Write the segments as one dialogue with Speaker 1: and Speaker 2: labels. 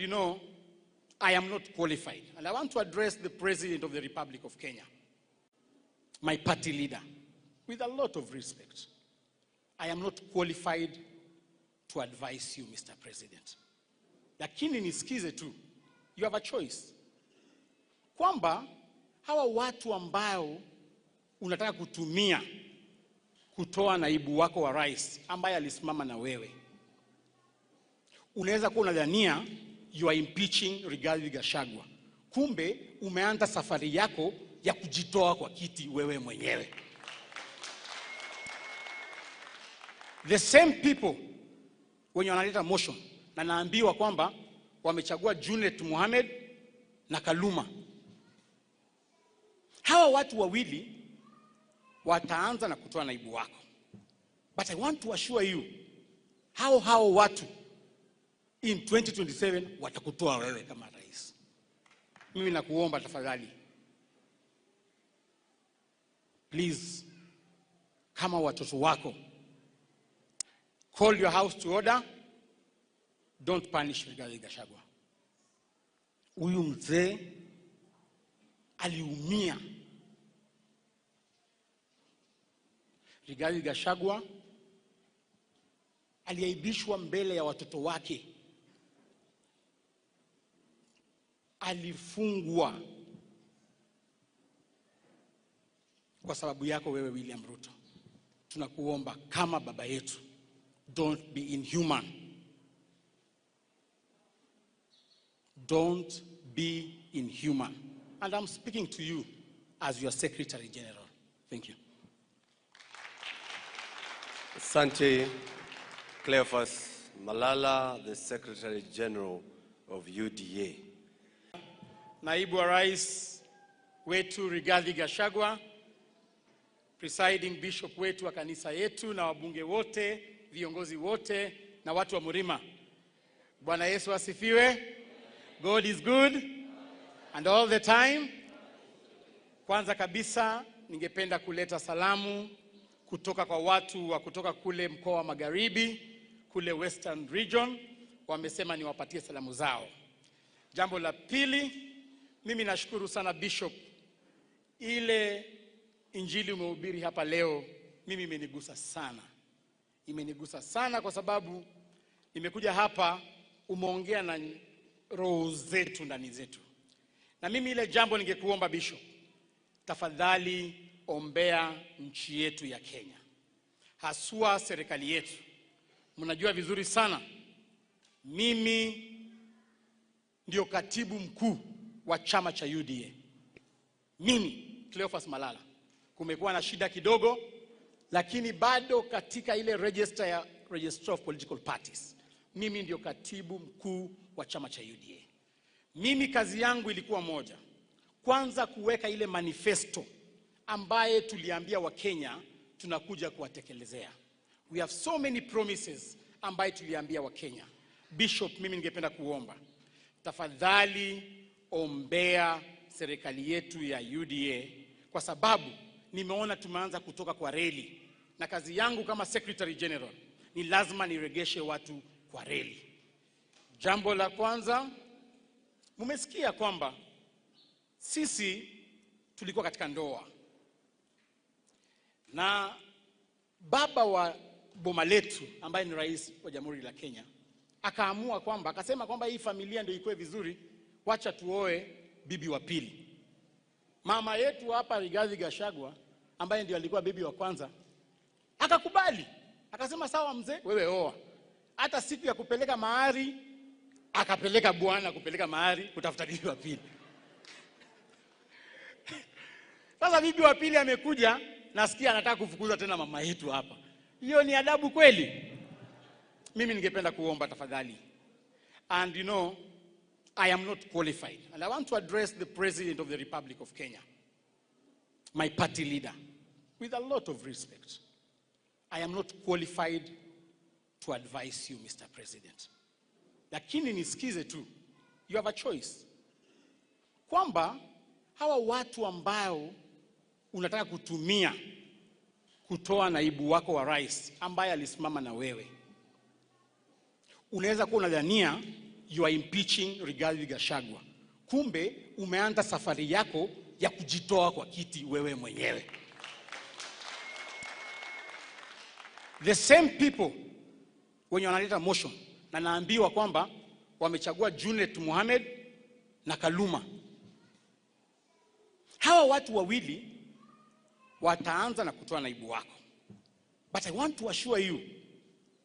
Speaker 1: you know, I am not qualified. And I want to address the President of the Republic of Kenya, my party leader, with a lot of respect. I am not qualified to advise you, Mr. President. Lakini nisikize tu, you have a choice. Kwamba hawa watu ambao unataka kutumia kutoa naibu wako wa rais ambaye alisimama na wewe, unaweza kuwa unadhania you are impeaching Rigathi Gachagua, kumbe umeanza safari yako ya kujitoa kwa kiti wewe mwenyewe. The same people wenye wanaleta motion, na naambiwa kwamba wamechagua Junet Mohamed na Kaluma. Hawa watu wawili wataanza na kutoa naibu wako. But I want to assure you, hao watu in 2027 watakutoa wewe kama rais. Mimi nakuomba tafadhali, please, kama watoto wako, call your house to order. Don't punish Rigathi Gachagua. Huyu mzee aliumia. Rigathi Gachagua aliaibishwa mbele ya watoto wake. Alifungwa kwa sababu yako wewe William Ruto. Tunakuomba kama baba yetu, don't be inhuman. Don't be inhuman. And I'm speaking to you as your Secretary General. Thank you.
Speaker 2: Asante Cleophas Malala, the Secretary General of UDA.
Speaker 1: Naibu wa Rais wetu Rigathi Gachagua, presiding bishop wetu wa kanisa yetu na wabunge wote, viongozi wote na watu wa Murima. Bwana Yesu asifiwe. God is good and all the time. Kwanza kabisa ningependa kuleta salamu kutoka kwa watu wa kutoka kule mkoa wa Magharibi, kule Western Region, wamesema niwapatie salamu zao. Jambo la pili, mimi nashukuru sana Bishop, ile injili umehubiri hapa leo mimi imenigusa sana. Imenigusa sana kwa sababu nimekuja hapa, umeongea na roho zetu ndani zetu. Na mimi ile jambo ningekuomba Bishop, tafadhali ombea nchi yetu ya Kenya, haswa serikali yetu. Mnajua vizuri sana mimi ndio katibu mkuu wa chama cha UDA. Mimi Cleophas Malala. Kumekuwa na shida kidogo, lakini bado katika ile register ya Registrar of Political Parties, mimi ndio katibu mkuu wa chama cha UDA. Mimi kazi yangu ilikuwa moja. Kwanza kuweka ile manifesto ambaye tuliambia wa Kenya tunakuja kuwatekelezea. We have so many promises ambaye tuliambia wa Kenya. Bishop, mimi ningependa kuomba, tafadhali ombea serikali yetu ya UDA, kwa sababu nimeona tumeanza kutoka kwa reli, na kazi yangu kama Secretary General ni lazima niregeshe watu kwa reli. Jambo la kwanza, mumesikia kwamba sisi tulikuwa katika ndoa na baba wa boma letu ambaye ni rais wa Jamhuri la Kenya akaamua kwamba, akasema kwamba hii familia ndio ikuwe vizuri, wacha tuoe bibi wa pili. Mama yetu hapa Rigathi Gachagua ambaye ndio alikuwa bibi wa kwanza akakubali, akasema sawa mzee, wewe oa. Hata siku ya kupeleka mahari akapeleka bwana kupeleka mahari kutafuta bibi wa pili. Sasa bibi wa pili amekuja, nasikia anataka kufukuza tena mama yetu hapa. Hiyo ni adabu kweli? Mimi ningependa kuomba tafadhali. And you know, I am not qualified. And I want to address the President of the Republic of Kenya, my party leader, with a lot of respect. I am not qualified to advise you, Mr. President. Lakini nisikize tu, you have a choice. Kwamba hawa watu ambao unataka kutumia kutoa naibu wako wa rais ambaye alisimama na wewe, unaweza kuwa unadhania you are impeaching Rigathi Gachagua. Kumbe umeanza safari yako ya kujitoa kwa kiti wewe mwenyewe. The same people wenye wanaleta motion, na naambiwa kwamba wamechagua Junet Mohamed na Kaluma. Hawa watu wawili wataanza na kutoa naibu wako. But I want to assure you,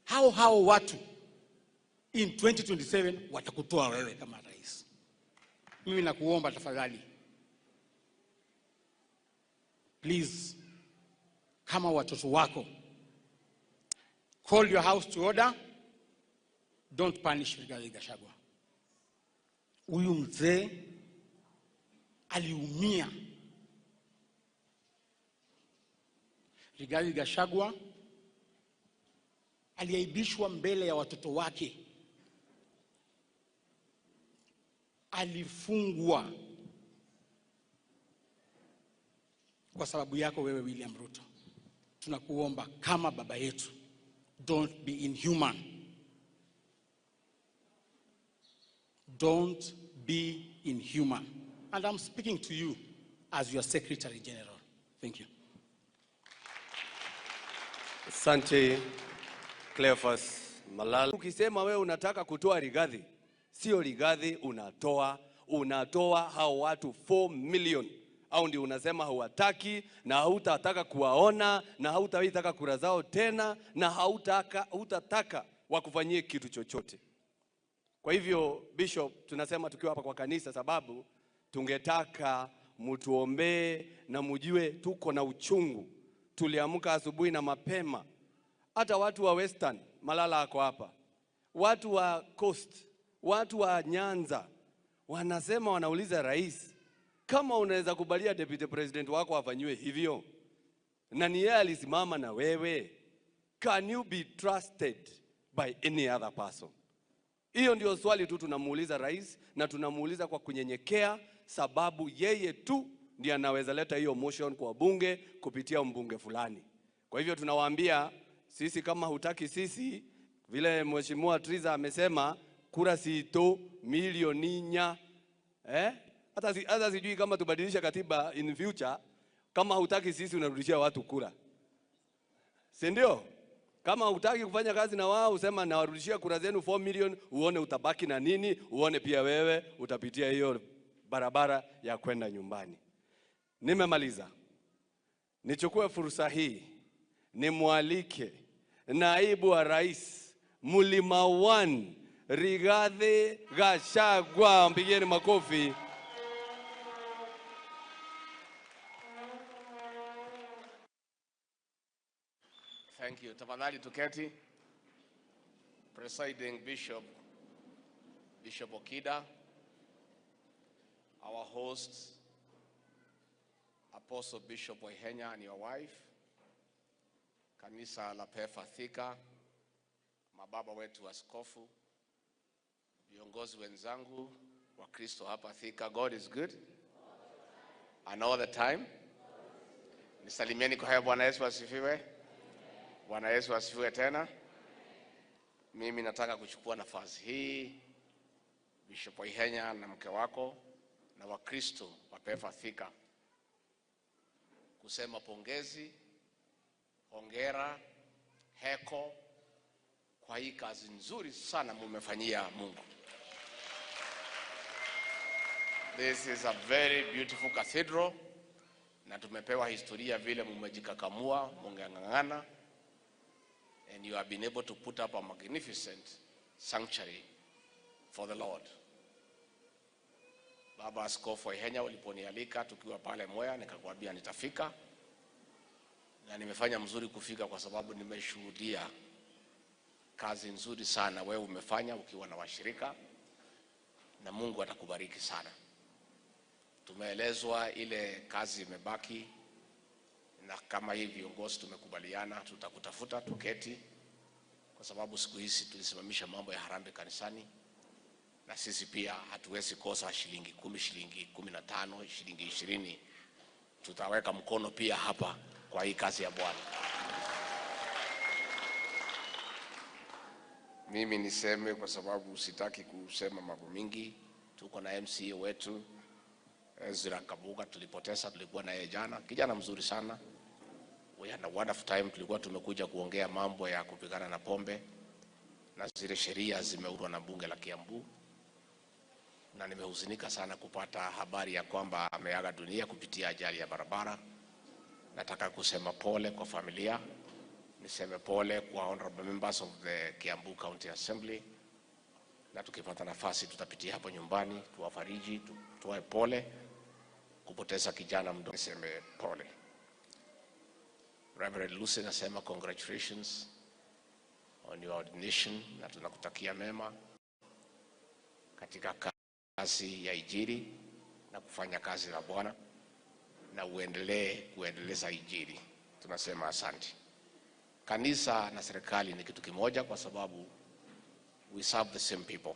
Speaker 1: hao watu in 2027 watakutoa wewe kama rais. Mimi nakuomba tafadhali, please, kama watoto wako, call your house to order. Don't punish Rigathi Gachagua. Huyu mzee aliumia. Rigathi Gachagua aliaibishwa mbele ya watoto wake. Alifungwa kwa sababu yako wewe William Ruto. Tunakuomba kama baba yetu, don't be inhuman. Don't be inhuman. And I'm speaking to you as your Secretary General. Thank you.
Speaker 2: Asante Cleophas Malala. Ukisema wewe unataka kutoa Rigathi, sio Rigathi unatoa, unatoa hao watu 4 million. Au ndio unasema huwataki na hautataka kuwaona na hautawitaka kura zao tena na hautataka wakufanyie kitu chochote. Kwa hivyo Bishop, tunasema tukiwa hapa kwa kanisa, sababu tungetaka mutuombee na mujue tuko na uchungu. Tuliamka asubuhi na mapema. Hata watu wa Western, Malala ako hapa, watu wa Coast, watu wa Nyanza wanasema, wanauliza rais, kama unaweza kubalia deputy president wako afanyiwe hivyo, na ni yeye alisimama na wewe, can you be trusted by any other person? Hiyo ndio swali tu tunamuuliza rais, na tunamuuliza kwa kunyenyekea, sababu yeye tu ndiye anaweza leta hiyo motion kwa bunge kupitia mbunge fulani. Kwa hivyo tunawaambia sisi, kama hutaki sisi, vile Mheshimiwa Triza amesema, kura sito milioni nya. Hata sijui kama tubadilisha katiba in future. Kama hutaki sisi unarudishia watu kura, si ndio? Kama hutaki kufanya kazi na wao, usema nawarudishia kura zenu 4 million, uone utabaki na nini, uone pia wewe utapitia hiyo barabara ya kwenda nyumbani. Nimemaliza. Nichukue fursa hii nimwalike naibu wa rais Mlima 1 Rigathi Gachagua. Mpigieni makofi.
Speaker 3: Thank you. Tafadhali tuketi. Presiding Bishop, Bishop Okida, our host, Apostle Bishop Waihenya and your wife, Kanisa la Pefa Thika, mababa wetu askofu, viongozi wenzangu wa Kristo hapa Thika. God is good and all the time. Nisalimieni kwa haya. Bwana Yesu asifiwe. Bwana Yesu asifiwe tena. Mimi nataka kuchukua nafasi hii, Bishop Waihenya na mke wako na Wakristo wa Pefa Thika, kusema pongezi, hongera, heko kwa hii kazi nzuri sana mumefanyia Mungu. This is a very beautiful cathedral, na tumepewa historia vile mumejikakamua, mungeng'ang'ana, and you have been able to put up a magnificent sanctuary for the Lord. Baba Askofu Waihenya, uliponialika tukiwa pale Mwea, nikakwambia nitafika, na nimefanya mzuri kufika kwa sababu nimeshuhudia kazi nzuri sana wewe umefanya ukiwa na washirika, na Mungu atakubariki sana. Tumeelezwa ile kazi imebaki, na kama hii viongozi tumekubaliana tutakutafuta tuketi, kwa sababu siku hizi tulisimamisha mambo ya harambee kanisani, na sisi pia hatuwezi kosa shilingi 10, shilingi 15, shilingi 20. Tutaweka mkono pia hapa kwa hii kazi ya Bwana. Mimi niseme kwa sababu sitaki kusema mambo mingi. Tuko na MCA wetu Ezra Kabuga, tulipoteza, tulikuwa na yeye jana, kijana mzuri sana. We had a wonderful time. Tulikuwa tumekuja kuongea mambo ya kupigana na pombe na zile sheria zimeundwa na bunge la Kiambu, na nimehuzunika sana kupata habari ya kwamba ameaga dunia kupitia ajali ya barabara. Nataka kusema pole kwa familia, niseme pole kwa honorable members of the Kiambu County Assembly, na tukipata nafasi tutapitia hapo nyumbani tuwafariji, tutoe pole kupoteza kijana mdogo. Niseme pole. Reverend Lucy, nasema congratulations on your ordination, na tunakutakia mema katika kazi ya Injili na kufanya kazi la Bwana, na uendelee kuendeleza Injili. Tunasema asante. Kanisa na serikali ni kitu kimoja, kwa sababu we serve the same people,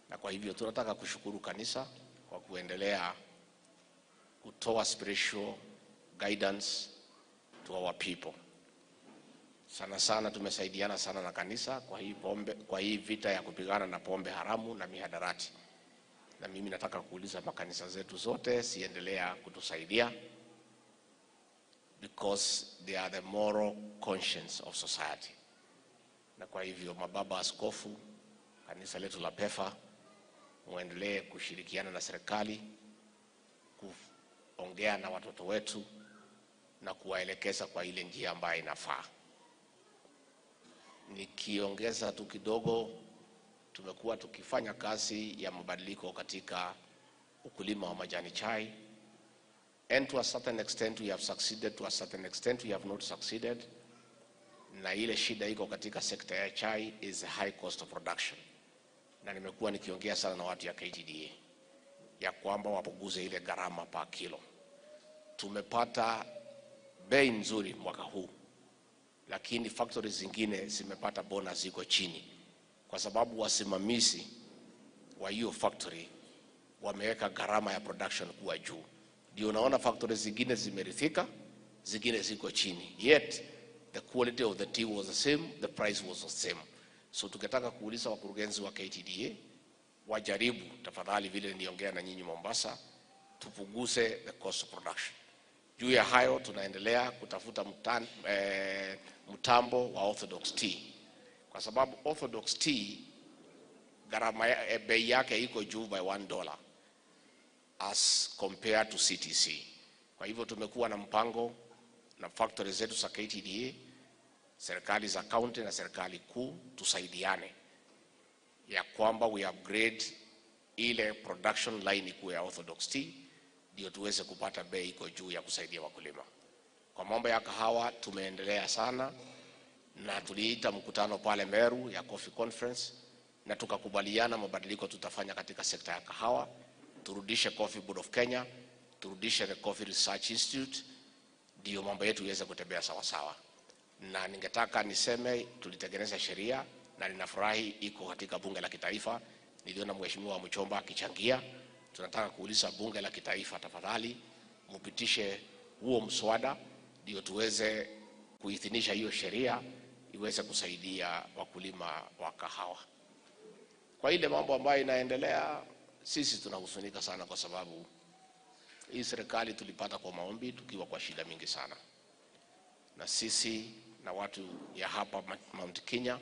Speaker 3: na kwa hivyo tunataka kushukuru kanisa kwa kuendelea kutoa spiritual guidance to our people. Sana sana tumesaidiana sana na kanisa kwa hii pombe, kwa hii vita ya kupigana na pombe haramu na mihadarati. Na mimi nataka kuuliza makanisa zetu zote ziendelee kutusaidia because they are the moral conscience of society. Na kwa hivyo mababa askofu, kanisa letu la PEFA, muendelee kushirikiana na serikali kuongea na watoto wetu na kuwaelekeza kwa ile njia ambayo inafaa. Nikiongeza tu kidogo, tumekuwa tukifanya kazi ya mabadiliko katika ukulima wa majani chai, and to a certain extent we have succeeded, to a certain extent we have not succeeded. Na ile shida iko katika sekta ya chai is the high cost of production, na nimekuwa nikiongea sana na watu ya KTDA ya kwamba wapunguze ile gharama per kilo. Tumepata bei nzuri mwaka huu, lakini factories zingine zimepata bonus ziko chini, kwa sababu wasimamizi wa hiyo factory wameweka gharama ya production kuwa juu. Ndio unaona factories zingine zimeridhika, zingine ziko chini, yet the quality of the tea was the same, the price was the same. So tukitaka kuuliza wakurugenzi wa KTDA wajaribu tafadhali, vile niliongea na nyinyi Mombasa, tupunguze the cost of production. Juu ya hayo tunaendelea kutafuta mtambo wa Orthodox tea, kwa sababu Orthodox tea gharama bei yake iko juu by $1 as compared to CTC. Kwa hivyo tumekuwa na mpango na factory zetu za KTDA, serikali za county na serikali kuu tusaidiane ya kwamba we upgrade ile production line ikuwe ya Orthodox tea ndio tuweze kupata bei iko juu ya kusaidia wakulima. Kwa mambo ya kahawa tumeendelea sana na tuliita mkutano pale Meru ya Coffee Conference na tukakubaliana mabadiliko tutafanya katika sekta ya kahawa, turudishe Coffee Board of Kenya, turudishe the Coffee Research Institute, ndio mambo yetu iweze kutembea sawa sawa. Na ningetaka niseme tulitengeneza sheria na ninafurahi iko katika bunge la kitaifa. Niliona Mheshimiwa Mchomba akichangia. Tunataka kuuliza bunge la kitaifa, tafadhali mupitishe huo mswada ndio tuweze kuidhinisha hiyo sheria iweze kusaidia wakulima wa kahawa. Kwa ile mambo ambayo inaendelea, sisi tunahuzunika sana, kwa sababu hii serikali tulipata kwa maombi tukiwa kwa shida mingi sana, na sisi na watu ya hapa Mount Kenya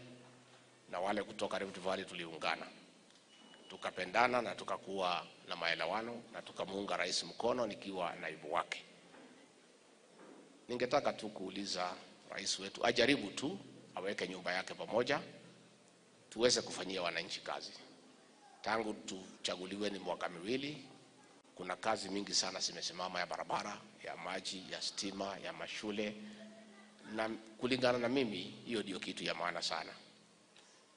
Speaker 3: na wale kutoka Rift Valley tuliungana, tukapendana na tukakuwa na maelewano na tukamuunga rais mkono nikiwa naibu wake. Ningetaka tu kuuliza rais wetu ajaribu tu aweke nyumba yake pamoja, tuweze kufanyia wananchi kazi. Tangu tuchaguliwe ni mwaka miwili, kuna kazi mingi sana zimesimama, ya barabara, ya maji, ya stima, ya mashule, na kulingana na mimi hiyo ndio kitu ya maana sana.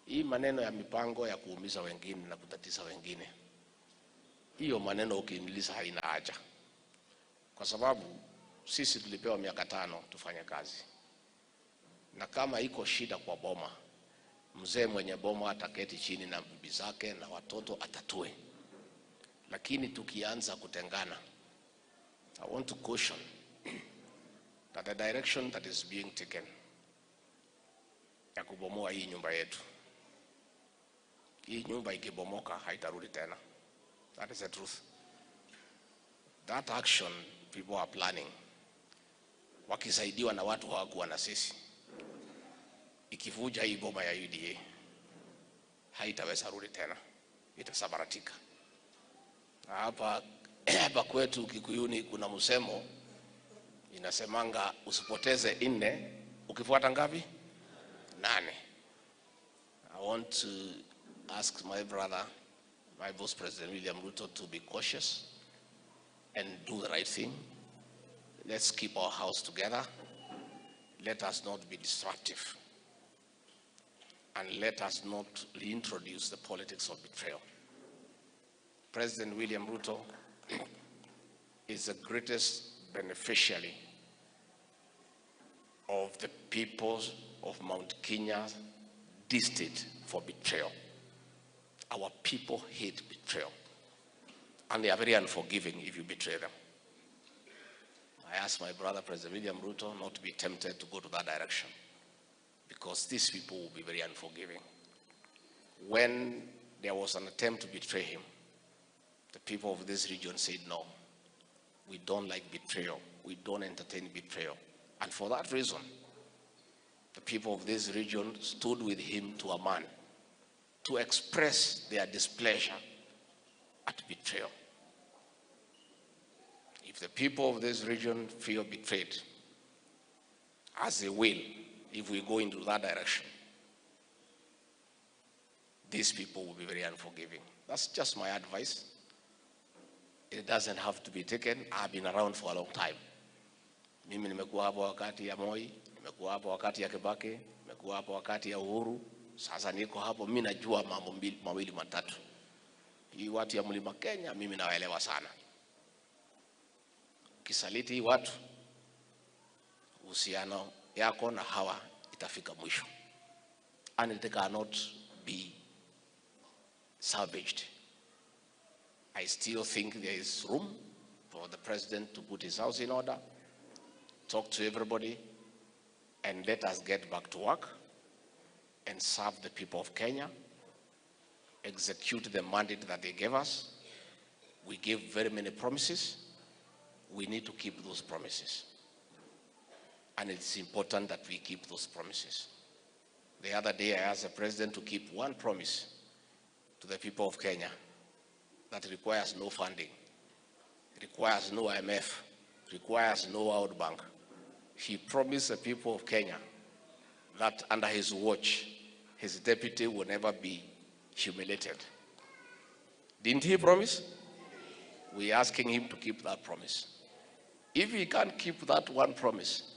Speaker 3: Hii maneno ya mipango ya kuumiza wengine na kutatiza wengine, hiyo maneno ukiniuliza haina haja, kwa sababu sisi tulipewa miaka 5 tufanye kazi, na kama iko shida kwa boma, mzee mwenye boma ataketi chini na bibi zake na watoto atatue. Lakini tukianza kutengana, I want to caution that the direction that is being taken ya kubomoa hii nyumba yetu Hii nyumba ikibomoka haitarudi tena. That is the truth. That action people are planning, wakisaidiwa na watu hawakuwa na sisi, ikivuja hii boma ya UDA haitaweza rudi tena, itasambaratika. Na hapa kwetu Kikuyuni kuna msemo inasemanga usipoteze nne ukifuata ngapi? Nane. I want to ask my brother, my boss President William Ruto, to be cautious and do the right thing. Let's keep our house together. Let us not be disruptive. And let us not reintroduce the politics of betrayal. President William Ruto is the greatest beneficiary of the peoples of Mount Kenya distaste for betrayal. Our people hate betrayal. And they are very unforgiving if you betray them. I ask my brother, President William Ruto, not to be tempted to go to that direction, because these people will be very unforgiving. When there was an attempt to betray him, the people of this region said, no, we don't like betrayal. We don't entertain betrayal. And for that reason, the people of this region stood with him to a man to express their displeasure at betrayal. If the people of this region feel betrayed, as they will, if we go into that direction, these people will be very unforgiving. That's just my advice. It doesn't have to be taken. I've been around for a long time. Mimi nimekuwa hapo wakati ya Moi, nimekuwa hapo wakati ya Kibaki, nimekuwa hapo wakati ya Uhuru. Sasa niko hapo, mimi najua mambo mawili matatu. Hii watu ya Mlima Kenya mimi nawaelewa sana. Ukisaliti hii watu, uhusiano yako na hawa itafika mwisho. And it cannot be salvaged. I still think there is room for the president to put his house in order, talk to everybody, and let us get back to work and serve the people of Kenya, execute the mandate that they gave us. We gave very many promises. We need to keep those promises. And it's important that we keep those promises. The other day I asked the president to keep one promise to the people of Kenya that requires no funding, requires no IMF, requires no World Bank. He promised the people of Kenya that under his watch, his deputy will never be humiliated. Didn't he promise? We're asking him to keep that promise. If he can't keep that one promise,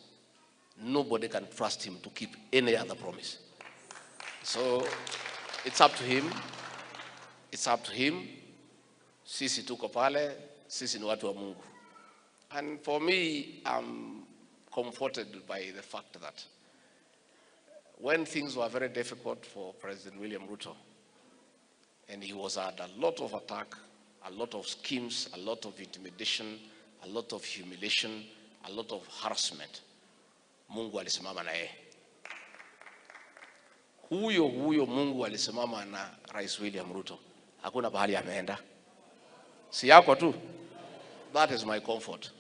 Speaker 3: nobody can trust him to keep any other promise. So it's up to him. It's up to him. Sisi tuko pale, sisi ni watu wa Mungu. And for me, I'm comforted by the fact that when things were very difficult for President William Ruto, and he was under a lot of attack, a lot of schemes, a lot of intimidation, a lot of humiliation, a lot of harassment, Mungu alisimama na yeye. Huyo huyo Mungu alisimama na Rais William Ruto. Hakuna pahali ameenda. Si yako tu. That is my comfort.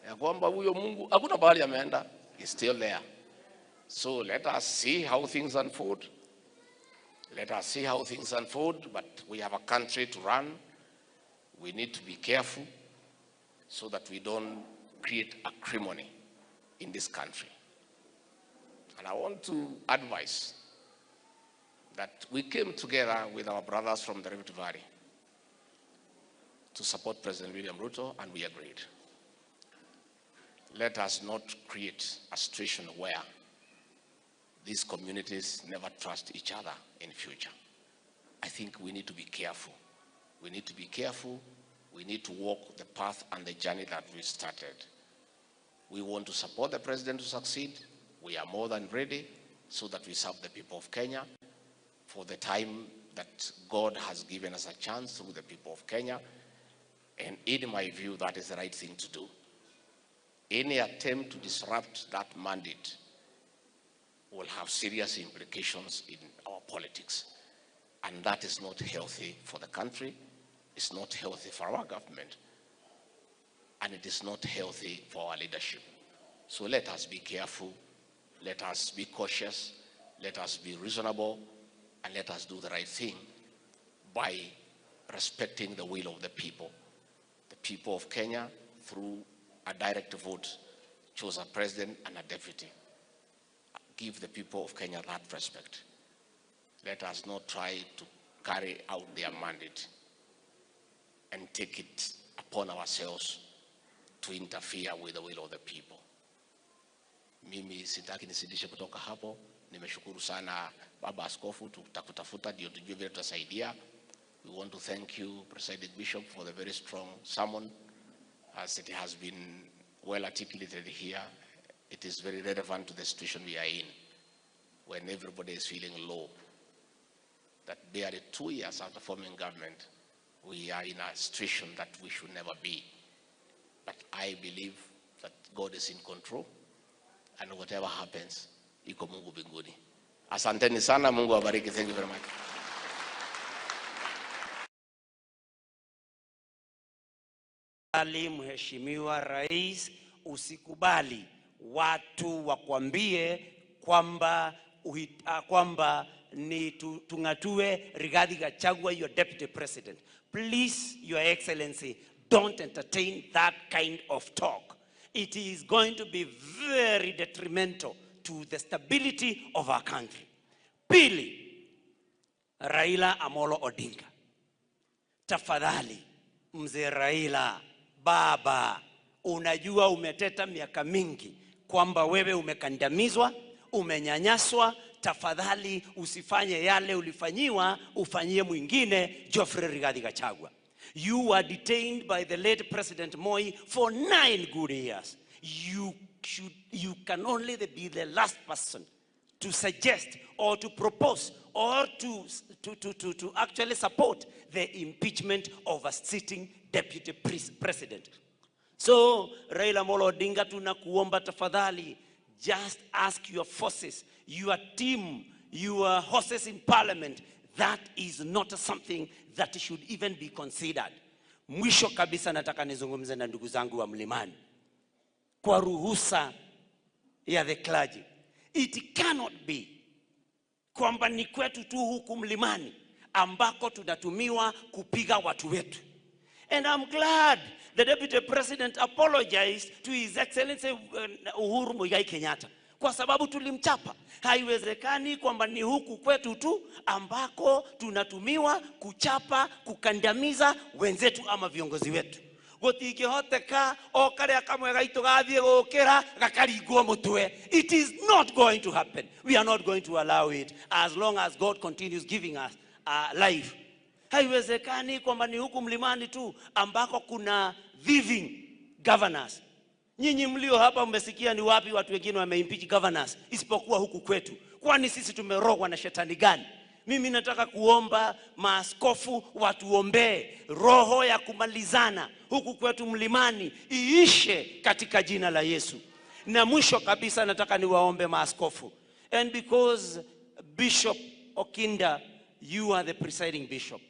Speaker 3: Ya kwamba huyo Mungu hakuna pahali ameenda. He's still there. So let us see how things unfold. Let us see how things unfold, but we have a country to run. We need to be careful so that we don't create acrimony in this country. And I want to advise that we came together with our brothers from the Rift Valley to support President William Ruto, and we agreed. Let us not create a situation where these communities never trust each other in future. I think we need to be careful. We need to be careful. We need to walk the path and the journey that we started. We want to support the president to succeed. We are more than ready so that we serve the people of Kenya for the time that God has given us a chance through the people of Kenya. And in my view, that is the right thing to do. Any attempt to disrupt that mandate will have serious implications in our politics. And that is not healthy for the country, it's not healthy for our government, and it is not healthy for our leadership. So let us be careful, let us be cautious, let us be reasonable, and let us do the right thing by respecting the will of the people. The people of Kenya, through a direct vote, chose a president and a deputy. Give the people of Kenya that respect. Let us not try to carry out their mandate and take it upon ourselves to interfere with the will of the people. Mimi sitaki nizidishe kutoka hapo. Nimeshukuru sana Baba Askofu, tutakutafuta ndio tujue vile tutasaidia. We want to thank you, Presiding Bishop, for the very strong sermon. As it has been well articulated here, it is very relevant to the situation we are in, when everybody is feeling low. That barely 2 years after forming government, we are in a situation that we should never be. But I believe that God is in control, and whatever happens, iko Mungu mbinguni. Asanteni sana, Mungu awabariki. Thank you very much.
Speaker 4: Mheshimiwa Rais, usikubali watu wakwambie kwamba ni tungatue Rigathi Gachagua your deputy president. Please, Your Excellency, don't entertain that kind of talk. It is going to be very detrimental to the stability of our country. Pili, Raila Amolo Odinga. Tafadhali, Mzee Raila, baba, unajua umeteta miaka mingi kwamba wewe umekandamizwa, umenyanyaswa. Tafadhali usifanye yale ulifanyiwa, ufanyie mwingine Geoffrey Rigathi Gachagua. You were detained by the late President Moi for 9 good years. You can only be the last person to suggest or to propose or to actually support the impeachment of a sitting deputy president. So, Raila Amolo Odinga, tunakuomba tafadhali, just ask your forces, your team, your horses in parliament. That is not something that should even be considered. Mwisho kabisa nataka nizungumze na ndugu zangu wa Mlimani. Kwa ruhusa ya the clergy. It cannot be kwamba ni kwetu tu huku Mlimani ambako tunatumiwa kupiga watu wetu. And I'm glad the Deputy President apologized to His Excellency Uhuru Muigai Kenyatta. Kwa sababu tulimchapa. Haiwezekani kwamba ni huku kwetu tu ambako tunatumiwa kuchapa, kukandamiza wenzetu ama viongozi wetu. Gutingihoteka o karia kamwe gaitu gathie gukira gakaringwo mutwe. It is not going to happen. We are not going to allow it as long as God continues giving us life. Haiwezekani kwamba ni huku Mlimani tu ambako kuna thieving governors. Nyinyi mlio hapa mmesikia ni wapi watu wengine wameimpeach governors isipokuwa huku kwetu. Kwani sisi tumerogwa na shetani gani? Mimi nataka kuomba maaskofu watuombee roho ya kumalizana huku kwetu Mlimani iishe katika jina la Yesu. Na mwisho kabisa nataka niwaombe maaskofu. And because Bishop Okinda, you are the presiding bishop,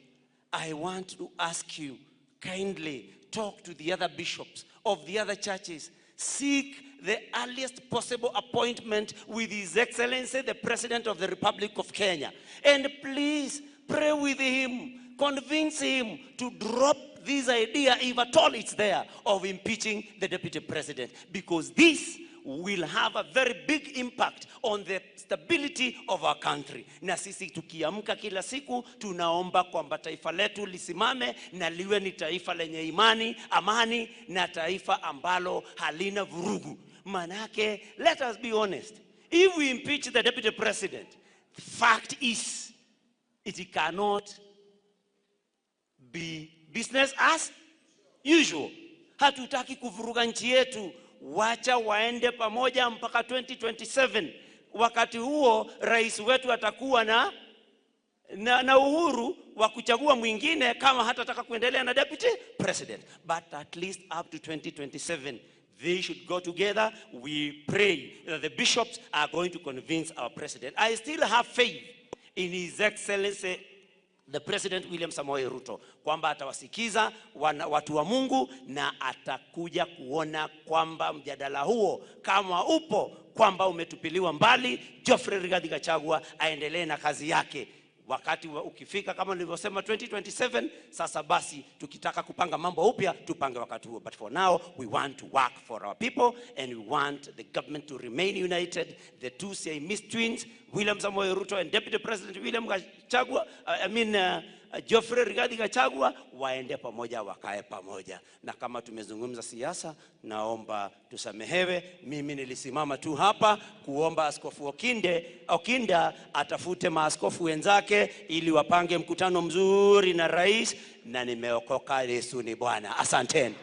Speaker 4: I want to ask you kindly talk to the other bishops of the other churches. Seek the earliest possible appointment with His Excellency, the President of the Republic of Kenya. And please pray with him, convince him to drop this idea, if at all it's there, of impeaching the Deputy President. Because this will have a very big impact on the stability of our country. Na sisi tukiamka kila siku tunaomba kwamba taifa letu lisimame na liwe ni taifa lenye imani, amani na taifa ambalo halina vurugu. Manake, let us be honest. If we impeach the Deputy President, fact is, it cannot be business as usual. Hatutaki kuvuruga nchi yetu. Wacha waende pamoja mpaka 2027. Wakati huo rais wetu atakuwa na uhuru wa kuchagua mwingine kama hatataka kuendelea na deputy president. But at least up to 2027 they should go together. We pray that the bishops are going to convince our president. I still have faith in His Excellency the President William Samoei Ruto kwamba atawasikiza watu wa Mungu na atakuja kuona kwamba mjadala huo kama upo kwamba umetupiliwa mbali. Geoffrey Rigathi Gachagua aendelee na kazi yake. Wakati ukifika kama nilivyosema 2027, sasa basi tukitaka kupanga mambo upya tupange wakati huo, but for now we want to work for our people and we want the government to remain united. The two Siamese twins, William Samoei Ruto and Deputy President William Gachagua, Geoffrey Rigathi Gachagua, waende pamoja, wakae pamoja. Na kama tumezungumza siasa, naomba tusamehewe. Mimi nilisimama tu hapa kuomba Askofu Okinda atafute maaskofu wenzake ili wapange mkutano mzuri na rais, na nimeokoka. Yesu ni Bwana. Asanteni.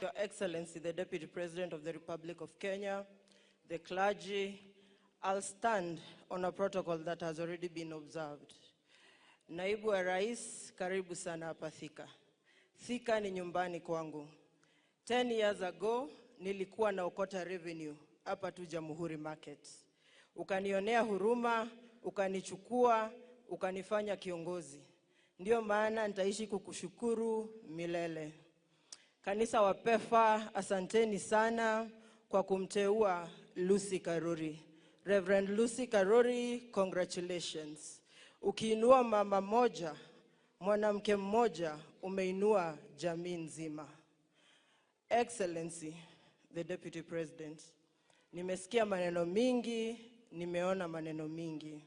Speaker 5: Your Excellency, the Deputy President of the Republic of Kenya, the clergy, I'll stand on a protocol that has already been observed. Naibu wa Rais, karibu sana hapa Thika. Thika ni nyumbani kwangu. 10 years ago, nilikuwa naokota revenue hapa tu Jamhuri Market. Ukanionea huruma, ukanichukua, ukanifanya kiongozi. Ndio maana nitaishi kukushukuru milele. Kanisa wa PEFA, asanteni sana kwa kumteua Lucy Karuri. Reverend Lucy Karuri, congratulations. Ukiinua mama moja, mwanamke mmoja, umeinua jamii nzima. Excellency, the Deputy President, nimesikia maneno mingi, nimeona maneno mingi.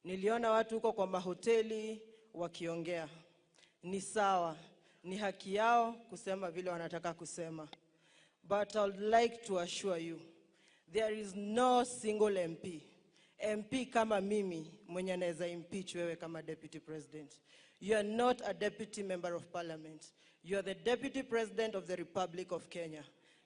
Speaker 5: Niliona watu huko kwa mahoteli wakiongea. Ni sawa, ni haki yao kusema vile wanataka kusema. But I would like to assure you, there is no single MP. MP kama mimi mwenye anaweza impeach wewe kama Deputy President. You are not a deputy member of parliament. You are the Deputy President of the Republic of Kenya.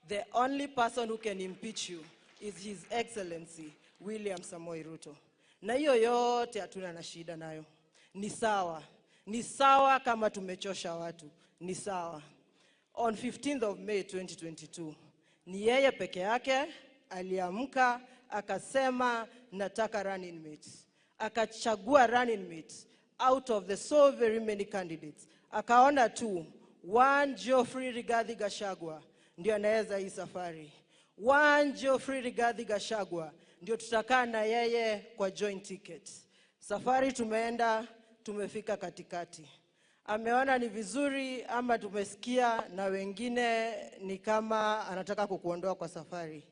Speaker 5: The only person who can impeach you is His Excellency William Samoei Ruto. Na hiyo yote hatuna na shida nayo. Ni sawa. Ni sawa kama tumechosha watu. Ni sawa. On 15th of May 2022, ni yeye peke yake aliamka akasema nataka running mate. Akachagua running mate out of the so very many candidates. Akaona tu one Geoffrey Rigathi Gachagua ndio anaweza hii safari. One Geoffrey Rigathi Gachagua ndio tutakaa na yeye kwa joint ticket. Safari tumeenda, tumefika katikati. Ameona ni vizuri ama tumesikia na wengine ni kama anataka kukuondoa kwa safari.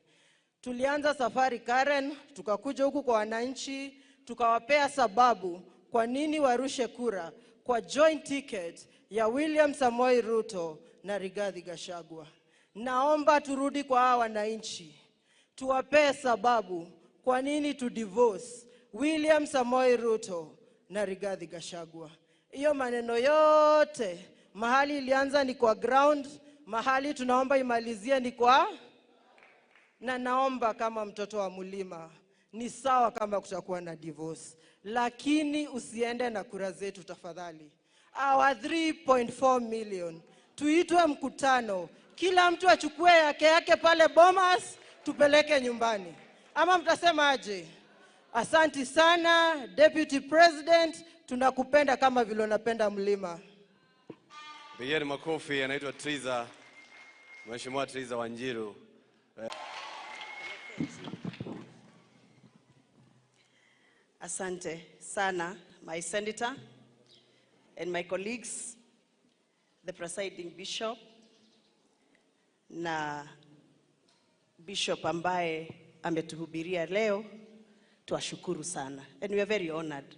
Speaker 5: Tulianza safari Karen, tukakuja huku kwa wananchi, tukawapea sababu kwa nini warushe kura kwa joint ticket ya William Samoei Ruto na Rigathi Gachagua. Naomba turudi kwa hawa wananchi, tuwapee sababu kwa nini tu divorce William Samoei Ruto na Rigathi Gachagua. Hiyo maneno yote mahali ilianza ni kwa ground, mahali tunaomba imalizie ni kwa, na naomba kama mtoto wa mlima, ni sawa kama kutakuwa na divorce, lakini usiende na kura zetu tafadhali. Our 3.4 million, tuitwe mkutano, kila mtu achukue yake yake pale Bomas, tupeleke nyumbani. Ama mtasema aje? Asanti sana Deputy President, tunakupenda kama vile unapenda mlima.
Speaker 2: Pigeni makofi. Anaitwa Triza, Mheshimiwa Triza Wanjiru.
Speaker 6: Asante sana, my senator and my colleagues, the presiding bishop na bishop ambaye ametuhubiria leo, tuwashukuru sana. And we are very honored.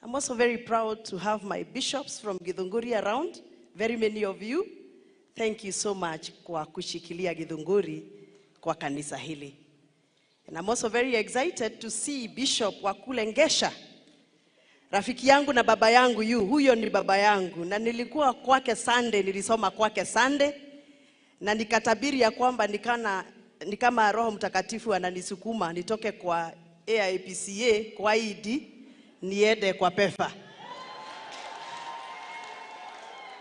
Speaker 6: I'm also very proud to have my bishops from Githunguri around, very many of you. Thank you so much kwa kushikilia Githunguri kwa kanisa hili. And I'm also very excited to see Bishop wa kule Ngesha, rafiki yangu na baba yangu yu, huyo ni baba yangu. Na nilikuwa kwake Sunday, nilisoma kwake Sunday, na nikatabiri ya kwamba ni kama Roho Mtakatifu ananisukuma nitoke kwa AIPCA, kwa ID, niende kwa PEFA.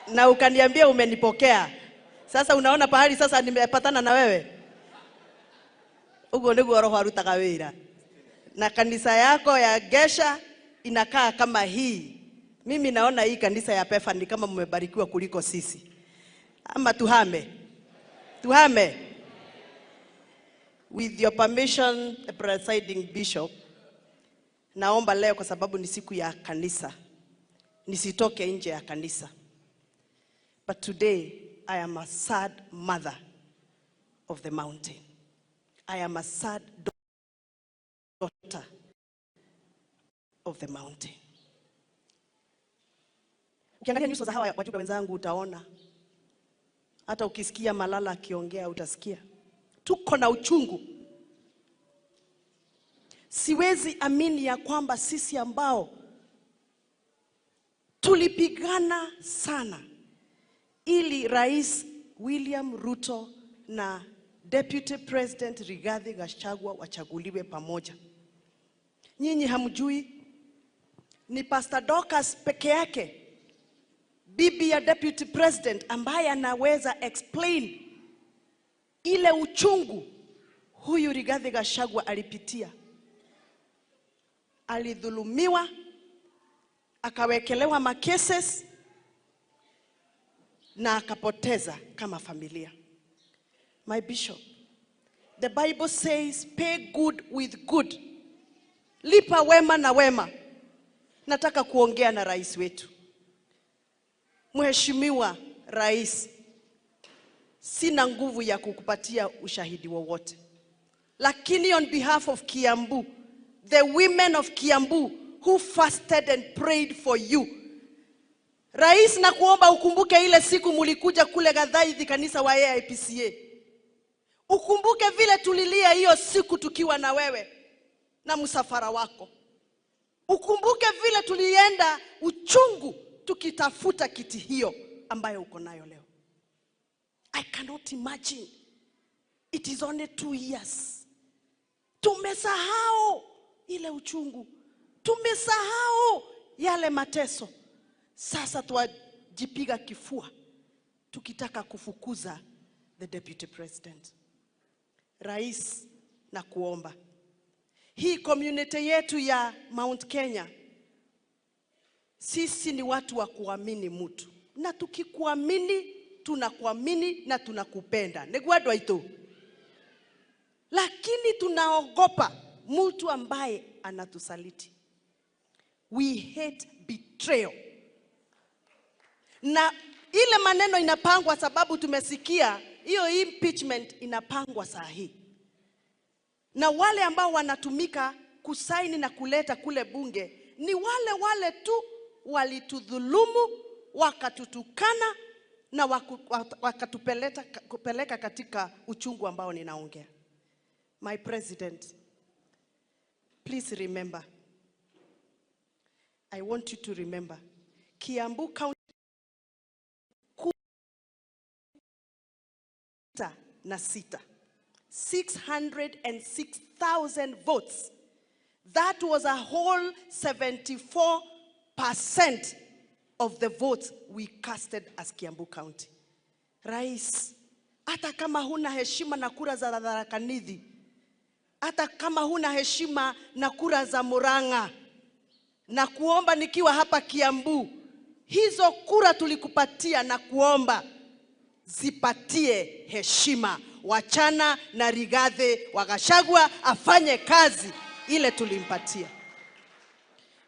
Speaker 6: Na ukaniambia umenipokea. Sasa unaona pahali sasa nimepatana na wewe. Ugo niguo Roho arutaga wira. Na kanisa yako ya Gesha inakaa kama hii. Mimi naona hii kanisa ya PEFA ni kama mmebarikiwa kuliko sisi. Ama tuhame. Tuhame. With your permission, the presiding bishop, naomba leo kwa sababu ni siku ya kanisa, nisitoke nje ya kanisa. But today, I am a sad mother of the mountain. I am a sad daughter of the mountain. Ukiangalia nyuso za hawa wajumbe wenzangu utaona, hata ukisikia Malala akiongea utasikia tuko na uchungu. Siwezi amini ya kwamba sisi ambao tulipigana sana ili Rais William Ruto na Deputy President Rigathi Gachagua wachaguliwe pamoja. Nyinyi hamjui, ni Pastor Dorcas peke yake, bibi ya Deputy President, ambaye anaweza explain ile uchungu huyu Rigathi Gachagua alipitia. Alidhulumiwa, akawekelewa makeses na akapoteza kama familia. My bishop, the Bible says pay good with good. Lipa wema na wema. Nataka kuongea na rais wetu. Mheshimiwa Rais, sina nguvu ya kukupatia ushahidi wowote. Lakini on behalf of Kiambu, the women of Kiambu who fasted and prayed for you. Rais, nakuomba ukumbuke ile siku mulikuja kule Gathaithi kanisa wa AIPCA. Ukumbuke vile tulilia hiyo siku tukiwa na wewe na msafara wako. Ukumbuke vile tulienda uchungu tukitafuta kiti hiyo ambayo uko nayo leo. I cannot imagine. It is only 2 years. Tumesahau ile uchungu. Tumesahau yale mateso. Sasa tuwajipiga kifua tukitaka kufukuza the deputy president. Rais, na kuomba hii community yetu ya Mount Kenya, sisi ni watu wa kuamini mtu, na tukikuamini tunakuamini na tunakupenda niguo itu, lakini tunaogopa mtu ambaye anatusaliti. We hate betrayal. Na ile maneno inapangwa, sababu tumesikia hiyo impeachment inapangwa saa hii, na wale ambao wanatumika kusaini na kuleta kule bunge ni wale wale tu walitudhulumu, wakatutukana na wakatupeleka katika uchungu ambao ninaongea. My president, please remember, I want you to remember, Kiambu County na sita, 606,000 votes. That was a whole 74% of the votes we casted as Kiambu County. Rais, hata kama huna heshima na kura za Tharaka Nithi, hata kama huna heshima na kura za Murang'a, na kuomba nikiwa hapa Kiambu, hizo kura tulikupatia na kuomba zipatie heshima. Wachana na Rigathi wa Gachagua afanye kazi ile tulimpatia.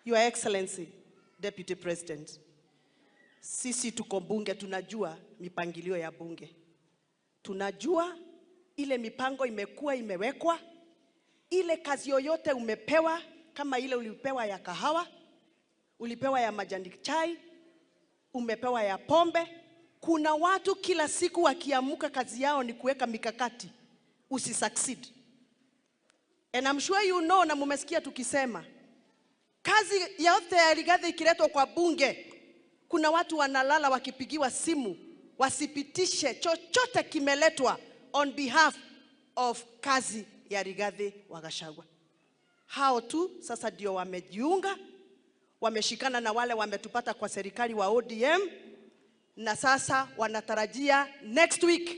Speaker 6: Your Excellency, Deputy President, sisi tuko bunge, tunajua mipangilio ya bunge. Tunajua ile mipango imekuwa imewekwa, ile kazi yoyote umepewa, kama ile ulipewa ya kahawa, ulipewa ya majani chai, umepewa ya pombe. Kuna watu kila siku wakiamuka kazi yao ni kuweka mikakati usi succeed. And I'm sure you know, na mumesikia tukisema kazi yote ya Rigathi ikiletwa kwa bunge, kuna watu wanalala wakipigiwa simu wasipitishe chochote kimeletwa on behalf of kazi ya Rigathi wa Gachagua. Hao tu sasa ndio wamejiunga, wameshikana na wale wametupata kwa serikali wa ODM, na sasa wanatarajia next week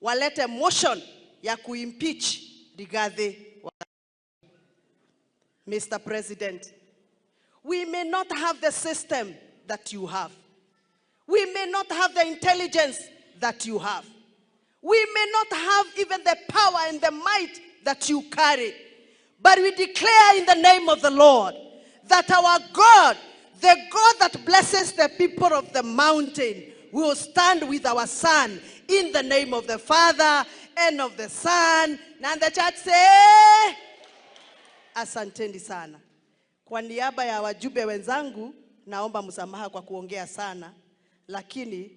Speaker 6: walete motion ya kuimpeach Rigathi. Mr. President, We may not have the system that you have. We may not have the intelligence that you have. We may not have even the power and the might that you carry. But we declare in the name of the Lord that our God, the God that blesses the people of the mountain, will stand with our son in the name of the Father and of the Son. And the church say, asanteni sana. Kwa niaba ya wajumbe wenzangu, naomba msamaha kwa kuongea sana, lakini